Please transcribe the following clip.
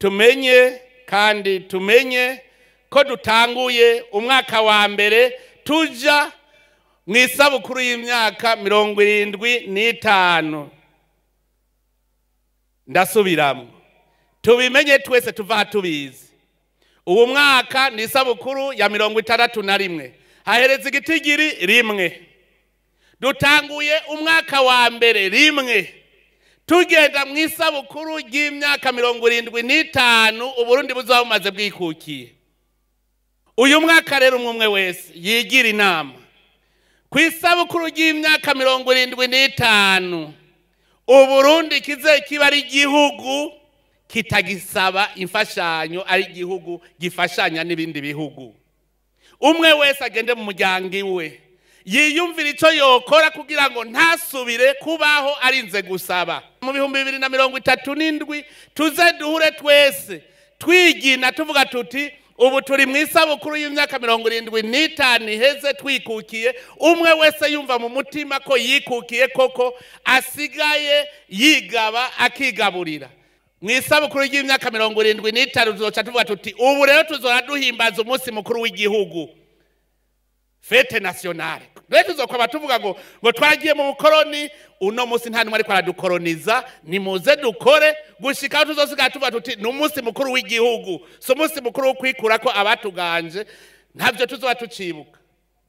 Tumenye kandi tumenye ko dutanguye umwaka wa mbere tuja mu isabukuru y'imyaka 75. Ndasubiramo, tubimenye twese, tuva tubizi. Ubu mwaka ni isabukuru ya 61, hahereza igitigiri 1. Dutanguye umwaka wa mbere 1, tugenda mu isabukuru y'imyaka 75 Uburundi buzaba bumaze bwikukiye. Uyu mwaka rero umwe wese yigira inama ku isabukuru y'imyaka 75 Uburundi kize kiba ari igihugu kitagisaba imfashanyo, ari igihugu gifashanya n'ibindi bihugu. Umwe wese agende mu muryango iwe yiyumvira icyo yokora kugira ngo ntasubire kubaho arinze gusaba. Mu 2037 tuze duhure twese twigina tuvuga tuti ubu turi mu isabukuru y'imyaka 75 iheze twikukiye. Umwe wese yumva mu mutima ko yikukiye koko, asigaye yigaba akigaburira. Mu isabukuru y'imyaka 75 tuzoca tuvuga tuti ubu rero tuzora duhimbaza umunsi mukuru w'igihugu, fête nationale. Rero tuzokwaba tuvuga ngo twagiye mu bukoroni, uno munsi nta numwe ariko aradukoroniza, nimuze dukore gushika aho tuzosigara tuvuga tuti ni umunsi mukuru w'igihugu, si umunsi mukuru wo kwikura ko abatuganje, ntabyo tuzoba tucibuka.